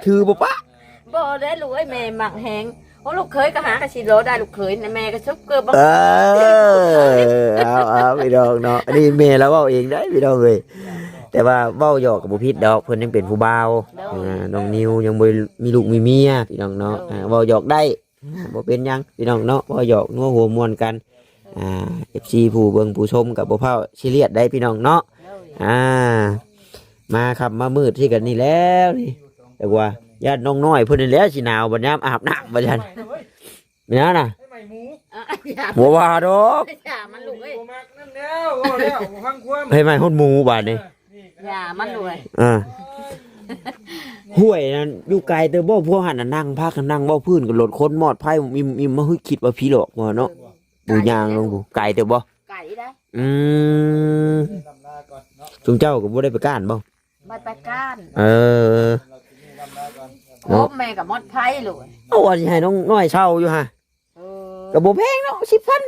ຖືບໍ່ປະ. ບໍ່ໄດ້ລູກເອີຍ ແມ່ມັກແຮງ. ໂອ້ ລູກເຂີຍກໍຫາກໍຊິລໍໄດ້ລູກເຂີຍນະ ແມ່ກໍຊຸບເກີບບໍ່. ເອີ ເອົາໆ ພີ່ນ້ອງເນາະ. ອັນນີ້ແມ່ລາວເວົ້າເອງໄດ໋ພີ່ນ້ອງເອີຍ. ແຕ່ວ່າເວົ້າຫຍອກກໍບໍ່ຜິດດອກ ເພິ່ນຍັງເປັນຜູ້ບ່າວ. ໂດຍ ອ່າ ນ້ອງນິວຍັງບໍ່ມີລູກມີເມຍພີ່ນ້ອງເນາະ. ໂດຍ ອ່າ ເວົ້າຫຍອກໄດ້ ອ່າ ບໍ່ເປັນຫຍັງພີ່ນ້ອງເນາະ. ເວົ້າຫຍອກນົວຫົວມ່ວນກັນ. ອ່າ ເອັຟຊີ ຜູ້ເບິ່ງຜູ້ຊົມກໍບໍ່ພ້າວຊີຣຽສໄດ໋ພີ່ນ້ອງເນາະ. ໂດຍ ອ່າ ມາຄ່ຳມາມືດຄືກັນນີ້ແລ້ວນີ້. ແຕ່ວ່າຢ້ານນ້ອງນ້ອຍເພິ່ນນີ້ແຫຼະຊິໜາວ ບັດຍາມອາບນ້ຳວ່າຊັ້ນ. ແມ່ນຫຍັງນະ? ໄຟໄໝ້ໝູ. ເອີ ຢ່າ ບໍ່ວ່າດອກ ຢ່າມັນລູກເອີຍ. ບໍ່ມັກນັ້ນແລ້ວ ເວົ້າແລ້ວບໍ່ຟັງຄວາມ. ໄຟໄໝ້ຮອດໝູບາດນີ້. ເອີ ຢ່າມັນລູກເອີຍ. ອ່າ ຫ້ວຍນັ້ນຢູ່ໄກເຕີບບໍ່? ພວກຫັ້ນນະນັ່ງພາກັນນັ່ງເວົ້າພື້ນກັນໂລດ ຄົນມອດໄຟອີ່ມໆ ມາ ຫຶ ຄິດວ່າຜີຫຼອກບໍ່ເນາະ. ຜູ້ຍ່າງລົງຜູ້ ໄກເຕີບບໍ່? ໄກໄດ໋. ອືມ ຊຸມເຈົ້າກໍບໍ່ໄດ້ໄປກ້ານບໍ່? ບໍ່ໄປກ້ານ. ເອີ ໂອ້ ເນາະ ແມ່ກໍໝົດໄພໂລດ. ເອົາ ວ່າຊິໃຫ້ນ້ອງນ້ອຍເຊົ່າຢູ່ຫະ. ເອີ ກໍບໍ່ແພງເນາະ ສິບພັນ.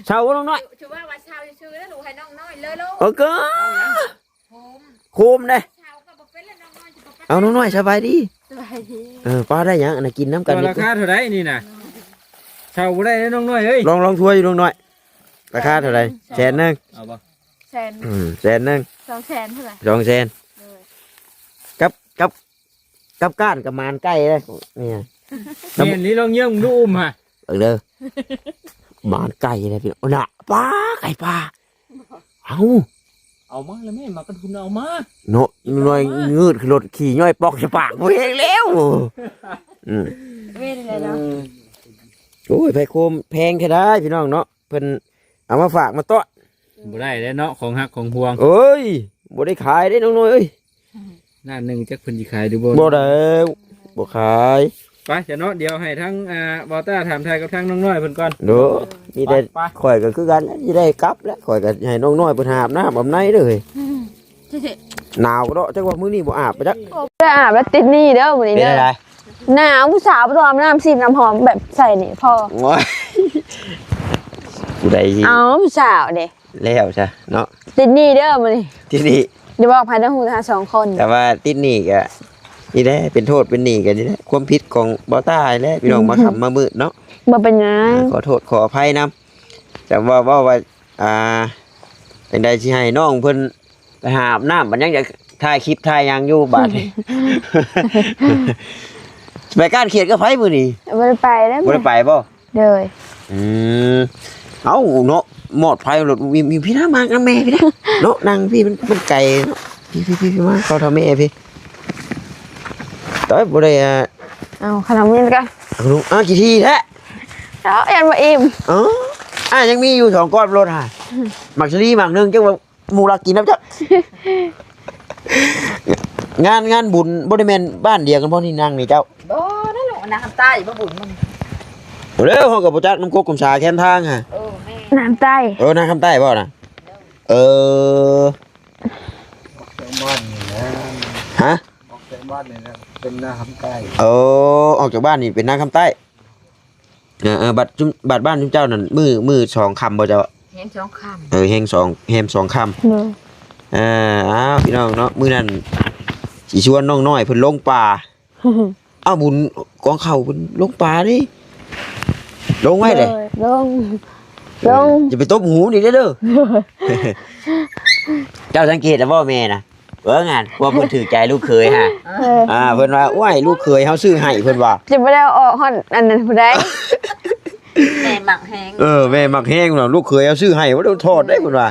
ເຊົ່າບໍ່ນ້ອງນ້ອຍ? ຖືວ່າວ່າເຊົ່າຊື່ໆ ແລ້ວລູກໃຫ້ນ້ອງນ້ອຍເລີຍໂລດ. ເອີ ກໍໂຮມ ໂຮມເດ້. ເຊົ່າກໍບໍ່ເປັນແລ້ວ ນ້ອງນ້ອຍຊິບໍ່ໄປ. ເອົາ ນ້ອງນ້ອຍ ສະບາຍດີ. ສະບາຍດີ. ເອີ ປ້າໄດ້ຫຍັງ ອັນນັ້ນກິນນຳກັນ. ລາຄາເທົ່າໃດນີ້ນະ? ເຊົ່າບໍ່ໄດ້ເດ້ນ້ອງນ້ອຍເອີຍ. ລອງ ລອງທົວຢູ່ນ້ອງນ້ອຍ ລາຄາເທົ່າໃດ? ແສນໜຶ່ງ. ເອົາບໍ່? ແສນ. ອືມ ແສນໜຶ່ງ. ສອງແສນເທົ່າໃດ? ສອງແສນ. ໂດຍ. ກັບ ກັບ ກັບກ້ານກັບໝານໄກ່ເດ້. ນີ້ ແມ່ນນີ້ ລອງເຍິ້ງດູ ອຸ້ມຫະ ເບິ່ງເດີ. ໝານໄກ່ເດ້ພີ່ນ້ອງ. ໂອ້ ນະ ປາ ໄກ່ປ່າ. ເອົາ ເອົາມາແລ້ວແມ່ ໝາກກະທຸນເອົາມາເນາະ. ນ້ອຍງືດຂຶ້ນລົດ ຂີ່ຍ້ອຍປອກໃສ່ປາກ ບໍ່ແຮງແລ້ວ. ອືມ ເວນເລີຍເນາະ. ເອີ ໂອ້ຍ ໄພໂຄມແພງແທ້ດາຍພີ່ນ້ອງເນາະ ເພິ່ນເອົາມາຝາກມາຕ້ອນ. ບໍ່ໄດ້ແລ້ວເນາະ ຂອງຮັກຂອງຫວງ. ເອີຍ ບໍ່ໄດ້ຂາຍເດ້ນ້ອງນ້ອຍເອີຍ. ລ້ານໜຶ່ງຈັກເພິ່ນຊິຂາຍຫຼືບໍ່? ບໍ່ແລ້ວ ບໍ່ຂາຍ. ໄປຊະເນາະ ດຽວໃຫ້ທາງ ອ່າ ບ່າວຕ້າຖາມໄຖ່ກັບທາງນ້ອງນ້ອຍເພິ່ນກ່ອນ. ໂດ ມີແຕ່ ໄປ ຂ້ອຍກໍຄືກັນ ຊິໄດ້ກັບແລ້ວ ຂ້ອຍກໍໃຫ້ນ້ອງນ້ອຍເພິ່ນຫາບນ້ຳອາບໃນເດີ. ໜາວເນາະ ຈັກວ່າມື້ນີ້ບໍ່ອາບໄປຈັກ. ບໍ່ໄດ້ອາບແລ້ວ ຕິດໜີ້ເດີມື້ນີ້ເດີ. ເປັນຈັ່ງໃດ? ໜາວ ຜູ້ສາວບໍ່ຕ້ອງອາບນ້ຳ ສີດນ້ຳຫອມແບບໃສ່ນີ້ພໍ. ໂອ້ຍ ຜູ້ໃດ ເອົາ ຜູ້ສາວເດ້. ແລ້ວຊະເນາະ ຕິດໜີ້ເດີມື້ນີ້ ຕິດໜີ້. ຢ່າບອກໃຜເດີ ຮູ້ແຕ່ເຮົາສອງຄົນ. ແຕ່ວ່າຕິດໜີ້ກະນີ້ແຫຼະ ເປັນໂທດເປັນໜີ້ກັນນີ້ແຫຼະ ຄວາມຜິດຂອງບ່າວຕ້າແຫຼະ ພີ່ນ້ອງ ມາຄ່ຳມາມືດເນາະ. ບໍ່ເປັນຫຍັງ ຂໍໂທດຂໍອະໄພນຳ. ຈະເວົ້າ ເວົ້າວ່າ ອ່າ ຈັ່ງໃດຊິໃຫ້ນ້ອງເພິ່ນໄປຫາອາບນ້ຳ ບັດຍັງຈະຖ່າຍຄລິບຖ່າຍຫຍັງຢູ່ບາດນີ້. ໄປກ້ານຂຽດກັບໃຜມື້ນີ້? ບໍ່ໄດ້ໄປເດ້. ບໍ່ໄດ້ໄປບໍ່? ໂດຍ. ອືມ ເອົ້າເນາະ ມອດໄຟລົດ ມີ ມີ ພີ່ນະ ມາກັບແມ່ພີ່ນະ ເນາະ ນັ່ງພີ່ ມັນ ມັນໄກເນາະ. ພີ່ ພີ່ ພີ່ ພີ່ ມາເຂົ້າຖ້າແມ່ພີ່. ຕາຍ ບໍ່ໄດ້ ອ່າ ເອົາຂະໜົມກິນກ່ອນ. ເອົາຂະໜົມ ອ້າ ຂີ້ຖີ່ແທ້. ເອົາ ຢ້ານບໍ່ອີ່ມ. ເອີ ອ້າ ຍັງມີຢູ່ສອງກ້ອນລົດຫາ ໝາກສາລີໝາກໜຶ່ງ ຈັກວ່າ ໝູ່ລັກກິນນຳເຈົ້າ. ງານ ງານບຸນບໍ່ໄດ້ແມ່ນບ້ານດຽວກັນບໍ່ ນີ້ນັ່ງນີ້ເຈົ້າ? ບໍ່ ນັ້ນແຫຼະ ນາຄຳໃຕ້ບໍ່ບຸນມັນ. ເອີ ເຮົາກໍບໍ່ຈັກນຳກົກນຳສາແຄມທາງຫາ. ເອີ ແມ່ນ ນາຄຳໃຕ້. ເອີ ນາຄຳໃຕ້ບໍ່ນະ? ເອີ ອອກຈາກບ້ານນີ້ແຫຼະ. ຮະ? ອອກຈາກບ້ານນີ້ແຫຼະ ເປັນນາຄຳໃຕ້. ເອີ ອອກຈາກບ້ານນີ້ເປັນນາຄຳໃຕ້. ເອີ ເອີ ບັດຈຸມ ບັດບ້ານຈຸມເຈົ້ານັ້ນ ມື້ ມື້ສອງຄ່ຳບໍ່ເຈົ້າ? ແຮມສອງຄ່ຳ. ເອີ ແຮມສອງ ແຮມສອງຄ່ຳ. ໂດຍ. ເອີ ອ້າວ ພີ່ນ້ອງເນາະ ມື້ນັ້ນຊິຊວນນ້ອງນ້ອຍເພິ່ນລົງປ່າ. ອ້າວ ບຸນກອງເຂົ້າເພິ່ນລົງປ່າເດ້. ລົງໄວ້ເດ້. ໂດຍ ລົງ ລົງ. ເອີ ຢ່າໄປຕົບຫູນີ້ເດີ. ເຈົ້າສັງເກດແລ້ວບໍ່ແມ່ນະ? ເບິ່ງຫັ້ນ ພວກເພິ່ນຖືກໃຈລູກເຂີຍຫາ. ເອີ ອ່າ ເພິ່ນວ່າ ໂອ້ຍ ລູກເຂີຍເຮົາຊື້ໃຫ້ ເພິ່ນວ່າ ຈະບໍ່ໄດ້ເອົາອອກຮອດອັນນັ້ນຜູ້ໃດ. ແມ່ມັກແຮງ. ເອີ ແມ່ມັກແຮງເນາະ ລູກເຂີຍເຮົາຊື້ໃຫ້ ບໍ່ໄດ້ຖອດໄດ້ ເພິ່ນວ່າ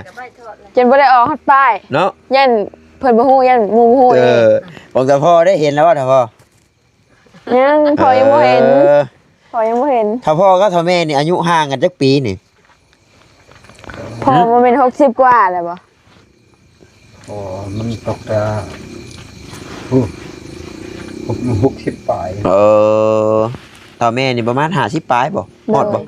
ຈົນບໍ່ໄດ້ອອກຮອດປ້າຍເນາະ ຢ້ານເພິ່ນບໍ່ຮູ້ ຢ້ານໝູ່ບໍ່ຮູ້. ເອີ ຂອງຕາພໍ່ໄດ້ເຫັນແລ້ວບໍ່ ຕາພໍ່? ຍັງ ພໍ່ຍັງບໍ່ເຫັນ. ເອີ ພໍ່ຍັງບໍ່ເຫັນ. ຖ້າພໍ່ກັບຖ້າແມ່ນີ້ອາຍຸຫ່າງກັນຈັກປີນີ້? ພໍ່ບໍ່ແມ່ນຫົກສິບກວ່າແລ້ວບໍ່? ອໍ ມັນຕົກແຕ່ ໂອ້ ຫົກ ຫົກສິບປາຍ. ເອີ ຖ້າແມ່ນີ້ປະມານຫ້າສິບປາຍບໍ່? ຮອດບໍ່? ໂດຍ.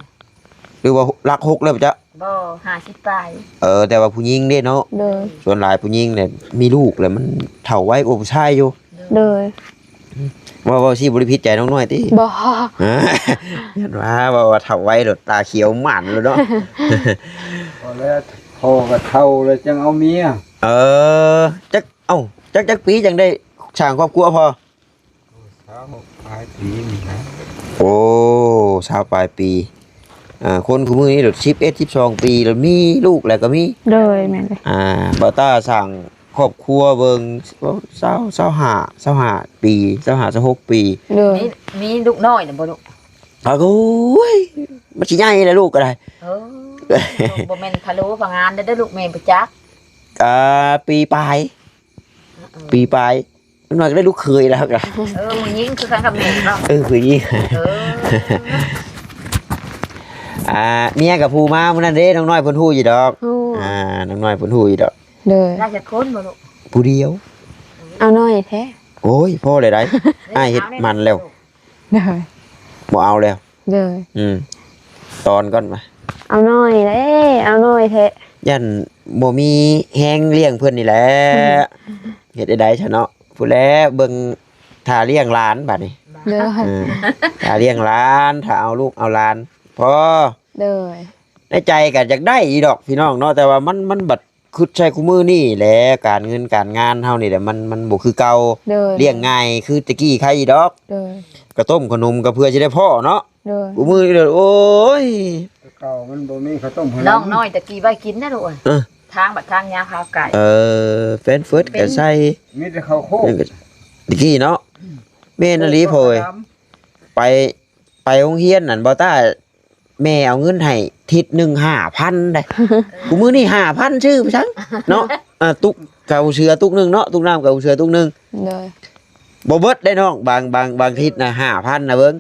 ຫຼືວ່າຫຼັກຫົກແລ້ວເຈົ້າ? ບໍ່ ຫ້າສິບປາຍ. ເອີ ແຕ່ວ່າຜູ້ຍິງເດ້ເນາະ. ໂດຍ. ສ່ວນຫຼາຍຜູ້ຍິງແຫຼະ ມີລູກແລ້ວມັນເຖົ້າໄວກວ່າຜູ້ຊາຍຢູ່. ໂດຍ. ເວົ້າ ເວົ້າຊິບໍ່ໄດ້ຜິດໃຈນ້ອງນ້ອຍຕິ? ບໍ່. ຢ້ານວ່າ ເວົ້າວ່າເຖົ້າໄວໂລດ ຕາຂຽວໝານໂລດເນາະ. ພໍແລ້ວ ພໍ່ກໍເຖົ້າແລ້ວຈັ່ງເອົາເມຍ. ເອີ ຈັກ ເອົ້າ ຈັກ ຈັກປີຈັ່ງໄດ້ສ້າງຄອບຄົວພໍ່? ຊາວປາຍປີນີ້ນະ. ໂອ້ ຊາວປາຍປີ. ອ່າ ຄົນຄູ່ມື້ນີ້ໂລດ ສິບເອັດ ສິບສອງປີ ແລ້ວມີລູກແລ້ວກໍມີ. ໂດຍ ແມ່ນເລີຍ. ອ່າ ບ່າວຕ້າສ້າງຄອບຄົວເບິ່ງ ຊາວ ຊາວຫ້າ ຊາວຫ້າປີ ຊາວຫ້າ ຊາວຫົກປີ. ໂດຍ. ມີ ມີລູກນ້ອຍນະບໍ່ລູກ? ອາ ໂອ້ຍ ມັນຊິໃຫຍ່ແລ້ວລູກກໍໄດ້. ເອີ ບໍ່ແມ່ນພະໂລພະງານເດີລູກ ແມ່ບໍ່ຈັກ. ອ່າ ປີປາຍ. ເອີ ປີປາຍ. ມັນວ່າໄດ້ລູກເຂີຍແລ້ວກໍ ເອີ ຜູ້ຍິງຄືກັນກັບແມ່ເນາະ. ເອີ ຜູ້ຍິງ. ເອີ ອ່າ ເມຍກັບຜູ້ມາມື້ນັ້ນເດ້ ນ້ອງນ້ອຍເພິ່ນຮູ້ຢູ່ດອກ. ຮູ້. ອ່າ ນ້ອງນ້ອຍເພິ່ນຮູ້ຢູ່ດອກ. ໂດຍ. ໄດ້ຈັກຄົນບໍ່ລູກ? ຜູ້ດຽວ. ເອົານ້ອຍແທ້. ໂອ້ຍ ພໍແລ້ວໄດ໋ ອ້າຍເຮັດໝັ້ນແລ້ວ. ໂດຍ. ບໍ່ເອົາແລ້ວ. ໂດຍ. ອືມ ຕອນກ່ອນມາ ເອົານ້ອຍເດ້ ເອົານ້ອຍແທ້. ຢ້ານບໍ່ມີແຮງລ້ຽງເພິ່ນນີ້ແຫຼະ. ເຮັດໃດຊະເນາະ ຜູ້ແລເບິ່ງຖ້າລ້ຽງຫຼານບາດນີ້. ໂດຍ. ເອີ ຖ້າລ້ຽງຫຼານ ຖ້າເອົາລູກເອົາຫຼານພໍ. ໂດຍ. ໃນໃຈກໍຢາກໄດ້ຢູ່ດອກພີ່ນ້ອງເນາະ ແຕ່ວ່າມັນ ມັນບັດ ຄຶດໃສ່ຄູ່ມື້ນີ້ແຫຼະ ການເງິນການງານເຮົານີ້ແຫຼະ ມັນ ມັນບໍ່ຄືເກົ່າ. ໂດຍ. ລ້ຽງງ່າຍຄືແຕ່ກີ້ໃຄອີກດອກ. ໂດຍ. ກະຕົ້ມຂະໜົມກະເພື່ອຊິໄດ້ພໍ້ເນາະ. ໂດຍ. ຄູ່ມື້ນີ້ ໂອ້ຍ ແຕ່ເກົ່າມັນບໍ່ມີເຂົ້າຕົ້ມ. ນ້ອງນ້ອຍແຕ່ກີ້ໄວ້ກິນນະລູກເອີຍ. ເອີ ທາງບັດທາງຍາວຂາວໄກ່. ເອີ ແຟນເຟີດກະໃສ່ ມີແຕ່ເຂົ້າໂຄກ ແມ່ນກະແຕ່ກີ້ເນາະ. ອືມ ແມ່ນອີ່ຫຼີ ໂຄກ ພໍ່ເອີຍ ໄປ ໄປໂຮງຮຽນນັ້ນ ບໍ່ຕ້າ ແມ່ເອົາເງິນໃຫ້ທິດໜຶ່ງຫ້າພັນໄດ໋. ກູມື້ນີ້ຫ້າພັນຊື້ໄປຊັ້ນເນາະ. ອ່າ ຕຸກເກົ່າເສືອຕຸກໜຶ່ງເນາະ ຕຸກນ້ຳເກົ່າເສືອຕຸກໜຶ່ງ. ໂດຍ. ບໍ່ເບິດໄດ໋ນ້ອງ ບາງ ບາງ ບາງທິດນະ ຫ້າພັນນະເບິ່ງ.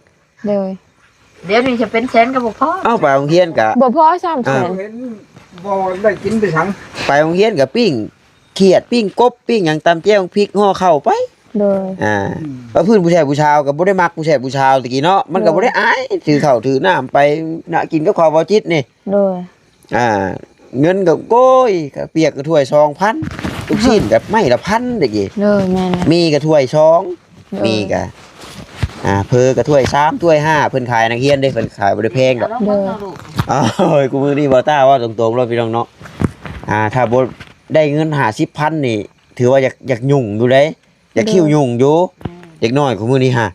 ໂດຍ. ດຽວນີ້ຈະເປັນແສນກໍບໍ່ພໍ. ເອົາ ໄປໂຮງຮຽນກະບໍ່ພໍສາມແສນ. ອ່າ ເຫັນບໍ່ໄດ້ກິນໄປສັງ ໄປໂຮງຮຽນກະປີ້ງຂຽດ ປີ້ງກົບ ປີ້ງຫຍັງ ຕຳແຈ່ວ ພິກ ຫໍ່ເຂົ້າໄປ. ໂດຍ ອ່າ ອືມ ວ່າພື້ນຜູ້ແຊບຜູ້ຊາວກໍບໍ່ໄດ້ມັກຜູ້ແຊບຜູ້ຊາວແຕ່ກີ້ເນາະ ມັນກໍ ໂດຍ ບໍ່ໄດ້ອາຍ ຖືເຂົ້າຖືນ້ຳໄປນະ ກິນກັບເຂົ້າເບົາຈິດນີ້. ໂດຍ ອ່າ ເງິນກໍ ໂອ້ຍ ເຂົ້າປຽກກໍຖ້ວຍສອງພັນ ລູກຊີ້ນກໍໄມ້ລະພັນແຕ່ກີ້. ໂດຍ ແມ່ນແຫຼະ ໝີ່ກໍຖ້ວຍສອງ. ໂດຍ ໝີ່ກໍ ອ່າ ເຝີກໍຖ້ວຍສາມ ຖ້ວຍຫ້າ ເພິ່ນຂາຍນັກຮຽນເດ້ ເພິ່ນຂາຍບໍ່ໄດ້ແພງດອກ. ໂດຍ ໂອ້ຍ ຄູ່ມື້ນີ້ບໍ່ຕ້າເວົ້າຕົງໆໂລດພີ່ນ້ອງເນາະ ອ່າ ຖ້າບໍ່ໄດ້ເງິນຫ້າສິບພັນນີ້ ຖືວ່າຢາກ ຢາກຫຍຸ້ງຢູ່ເດ້ ຢາກ ໂດຍ ຄິ້ວຫຍຸ້ງຢູ່. ອືມ ເດັກນ້ອຍຄູ່ມື້ນີ້ຫາ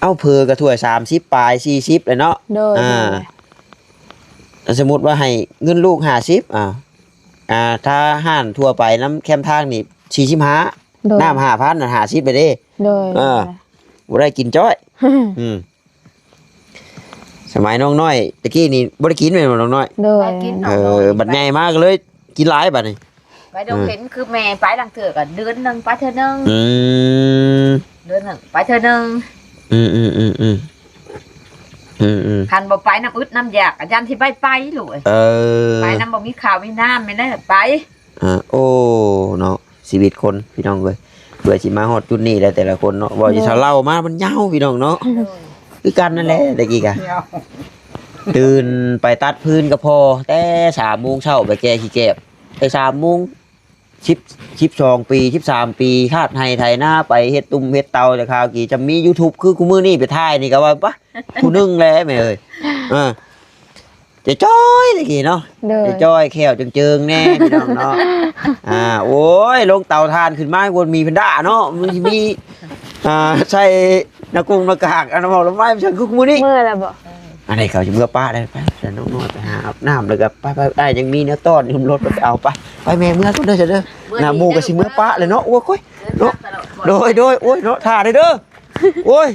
ເອົາ ເຝີກໍຖ້ວຍສາມສິບປາຍ ສີ່ສິບແຫຼະເນາະ. ໂດຍ ອ່າ ໂດຍ ສົມມຸດວ່າໃຫ້ເງິນລູກຫ້າສິບ ອ່າ ອ່າ ຖ້າຮ້ານທົ່ວໄປນຳແຄມທາງນີ້ສີ່ສິບຫ້າ. ໂດຍ ນ້ຳຫ້າພັນ ຫ້າສິບໄປເດ້. ໂດຍ ເອີ ບໍ່ໄດ້ກິນຈ້ອຍ. ອືມ ສະໄໝນ້ອງນ້ອຍຕະກີ້ນີ້ບໍ່ໄດ້ກິນແມ່ນບໍ່ນ້ອງນ້ອຍ? ໂດຍ ບໍ່ໄດ້ກິນ. ເອີ ນ້ອງນ້ອຍ ບັດໃຫຍ່ມາກໍເລີຍກິນຫຼາຍບັດນີ້. ໄປດົງເຫັນຄືແມ່ໄປລາງເທື່ອກໍເດືອນໜຶ່ງໄປເທື່ອໜຶ່ງ. ອືມ ເດືອນໜຶ່ງໄປເທື່ອໜຶ່ງ. ອືມໆໆໆ ອືມໆ ຄັນບໍ່ໄປນ້ຳອຶດນ້ຳຢາກກໍຢ້ານຊິໄປ ໄປລູກເອີຍ. ເອີ ໄປນຳບໍ່ມີເຂົ້າມີນ້ຳແມ່ນແຫຼະໄປ. ອ່າ ໂອ້ ເນາະ ຊີວິດຄົນພີ່ນ້ອງເອີຍ ເພື່ອຊິມາຮອດຈຸດນີ້ໄດ້ແຕ່ລະຄົນເນາະ ເວົ້າ ໂດຍ ຊິເລົ່າເລົ່າມາມັນຍາວພີ່ນ້ອງເນາະ. ໂດຍ ຄືກັນນັ້ນແຫຼະ ແຕ່ກີ້ກະ ຍາວ ຕື່ນໄປຕັດຟືນກໍພໍ ແຕ່ສາມໂມງເຊົ້າໄປແກ່ຂີ້ແກບ ແຕ່ສາມໂມງ ສິບ ສິບສອງປີ ສິບສາມປີ ທາດໄຮ່ໄຖນາ ໄປເຮັດຕຸ່ມເຮັດເຕົາ ແຕ່ຄາວກີ້ຈະມີຢູທູບ ຄືຄູ່ມື້ນີ້ໄປຖ່າຍນີ້ກໍວ່າປະ ຜູ້ໜຶ່ງແຫຼະແມ່ເອີຍ. ເອີ ຈະຈ້ອຍຕະກີ້ເນາະ. ໂດຍ ຈະຈ້ອຍແຂ້ວເຈີງໆແດ່ພີ່ນ້ອງເນາະ. ອ່າ ໂອ້ຍ ລົງເຕົາຖ່ານຂຶ້ນມາ ບໍ່ມີແພນດ້າເນາະ ມັນຊິມີ ອ່າ ໃສ່ໜ້າກຸງໜ້າກາກ ອັນນັ້ນເວົ້າລະໄມ້ມັນຈັ່ງຄືມື້ນີ້. ເມື່ອແລ້ວບໍ່? ອັນນີ້ເຂົາຊິເມືອປະໄດ້ ໄປ ຊະນ້ອງນ້ອຍໄປຫາອາບນ້ຳ ແລ້ວກໍໄປໆ ອ້າຍຍັງມີແນວຕ້ອນຢູ່ລົດ ໄປເອົາ ໄປ ໄປແມ່ ເມືອກ່ອນເດີ ຊະເດີ ນ້າໝູ່ກໍຊິເມືອປະແລ້ວເນາະ. ໂອ້ຍ ໂອ້ຍ ເນາະ ໂດຍ ໂດຍ ໂອ້ຍ ເນາະ ຖ້າໄດ້ເດີ ໂອ້ຍ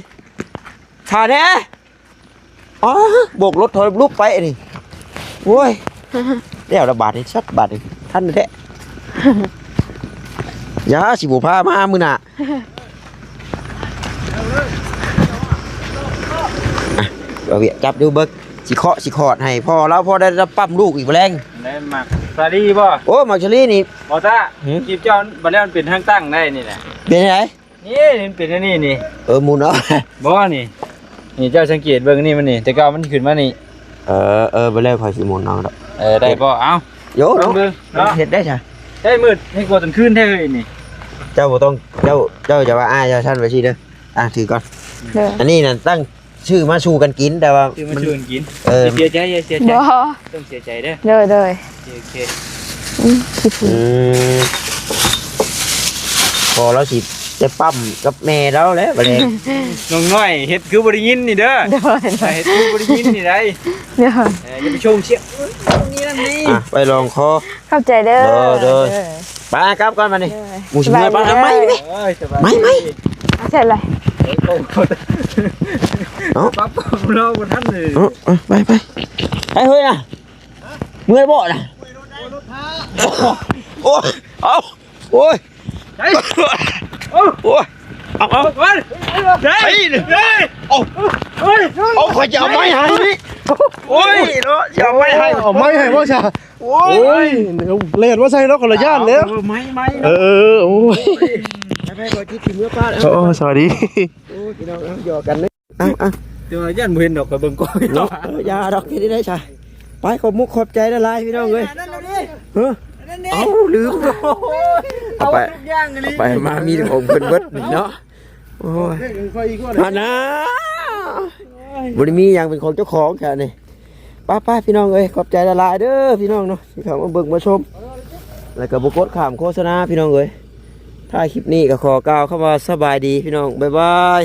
ຖ້າແດ່. ອໍ ໂບກລົດຖອຍລຸບໄປອັນນີ້. ໂອ້ຍ ແລ້ວລະບາດນີ້ ຊັດບາດນີ້ ທັນແທ້. ຢ່າ ຊິບໍ່ພາມາມື້ໜ້າ. ອ່ະ ເອົາວຽກຈັບດູເບິ່ງ ຊິເຄາະຊິຂອດໃຫ້ພໍ່ລາວ ພໍໄດ້ປັ້ມລູກອີກບໍ່ແລງ. ໄດ້ໝາກສາລີບໍ່? ໂອ້ ໝາກສາລີນີ້ ບໍ່ຕາ ຫື? ຄລິບເຈົ້າບັດແລ້ວມັນເປັນທາງຕັ້ງໄດ້ນີ້ນະ. ເປັນຈັ່ງໃດ? ນີ້ ມັນເປັນອັນນີ້ນີ້. ເອີ ໝູນເອົາ. ບໍ່ ນີ້ ນີ້ເຈົ້າສັງເກດເບິ່ງນີ້ ມັນນີ້ ແຕ່ເກົ່າມັນຂຶ້ນມານີ້. ເອີ ເອີ ບໍ່ແລ້ວຂ້ອຍຊິໝູນເອົາດອກ. ເອີ ໄດ້ບໍ່? ເອົາ ໂຍ ເບິ່ງເນາະ ເຮັດໄດ້ຊະ. ໄດ້ມືດໃຫ້ກວ່າຕອນຄືນແທ້ເຮີ້ຍນີ້. ເຈົ້າບໍ່ຕ້ອງ ເຈົ້າ ເຈົ້າຢ່າວ່າອ້າຍເຈົ້າຊັ້ນໄວ້ຊີ້ເດີ. ອ່າ ຖືກ່ອນ. ເດີ ອັນນີ້ນະຕັ້ງ ຊື້ມາສູ່ກັນກິນ ແຕ່ວ່າ ຊື້ມາສູ່ກັນກິນ. ເອີ ຢ່າເສຍໃຈ ຢ່າເສຍໃຈ. ບໍ່ ຕ້ອງເສຍໃຈເດີ. ໂດຍ ໂດຍ ໂອເຄ ໂອເຄ. ອືມ ອືມ ພໍລາວຊິໄດ້ປ້ຳກັບແມ່ລາວແລ້ວບັດນີ້. ນ້ອງນ້ອຍເຮັດຄືບໍ່ໄດ້ຍິນນີ້ເດີ. ໂດຍ ເຮັດຄືບໍ່ໄດ້ຍິນນີ້ໄດ໋. ໂດຍ ເອີ ຢ່າໄປຊົງສຽງ ນີ້ນັ້ນນີ້. ອ່ະ ໄປລອງຄໍ. ຂອບໃຈເດີ. ໂດຍ ໂດຍ ໂດຍ. ໄປກັບກ່ອນບັດນີ້. ໂດຍ ໝູຊິເມືອໄປທາງໃໝ່ນີ້. ໂອ້ຍ ສະບາຍດີ. ໄປໃສລະ? ເອົ້າ ປັບເຮົາບໍ່ທັນເລີຍ. ເອີ ເອີ ໄປ ໄປ ໄປເຮີ້ຍນະ. ເມື່ອຍບໍ່ນະ? ໂອ້ຍ ເອົາ ໂອ້ຍ ໄປ ໂອ້ຍ ເອົາ ເອົາ ໄປ ໄປ ເອົາ ໂອ້ຍ ເອົາ ຂ້ອຍຈະເອົາໄມ້ໃຫ້ນີ້. ໂອ້ຍ ເນາະ ຈະເອົາໄມ້ໃຫ້ ເອົາໄມ້ໃຫ້ບໍ່ຊະ? ໂອ້ຍ ໂອ້ຍ ແລ່ນມາໃສ່ເນາະ ຄົນລະຢ້ານແລ້ວ. ເອີ ໄມ້ ໄມ້ ເອີ ໂອ້ຍ ໄປ ໄປ ບໍ່ຈິດຊິເມືອປາ. ໂອ້ ສະຫວັດດີ. ໂອ້ຍ ພີ່ນ້ອງ ເອົາ ຢອກກັນເດີ. ເອົາ ເອົາ ແຕ່ວ່າຢ້ານບໍ່ເຫັນດອກ ຂ້ອຍເບິ່ງກ້ອງເນາະ. ເອີ ຢ່າດອກ ເຮັດໄດ້ຊະ. ໄປ ຂອບມຸກຂອບໃຈຫຼາຍໆ ພີ່ນ້ອງເອີຍ. ເອີ ເອົາ ລືມ. ໂອ້ຍ ເອົາໄປ ເອົາທຸກຢ່າງອີ່ຫຼີ. ໄປມາມີແຕ່ຂອງເພິ່ນເບິດນີ້ເນາະ. ໂອ້ຍ ເພງຂ້ອຍອີກວ່າ ອັນນະ ບໍ່ໄດ້ມີຫຍັງເປັນຂອງເຈົ້າຂອງແທ້ນີ້. ໄປໆ ພີ່ນ້ອງເອີຍ ຂອບໃຈຫຼາຍໆເດີພີ່ນ້ອງເນາະ ທີ່ເຂົ້າມາເບິ່ງມາຊົມ ແລ້ວກໍບໍ່ກົດຂ້າມໂຄສະນາ ພີ່ນ້ອງເອີຍ. ທ້າຍຄລິບນີ້ກໍຂໍກ່າວຄຳວ່າສະບາຍດີ ພີ່ນ້ອງ ບາຍບາຍ.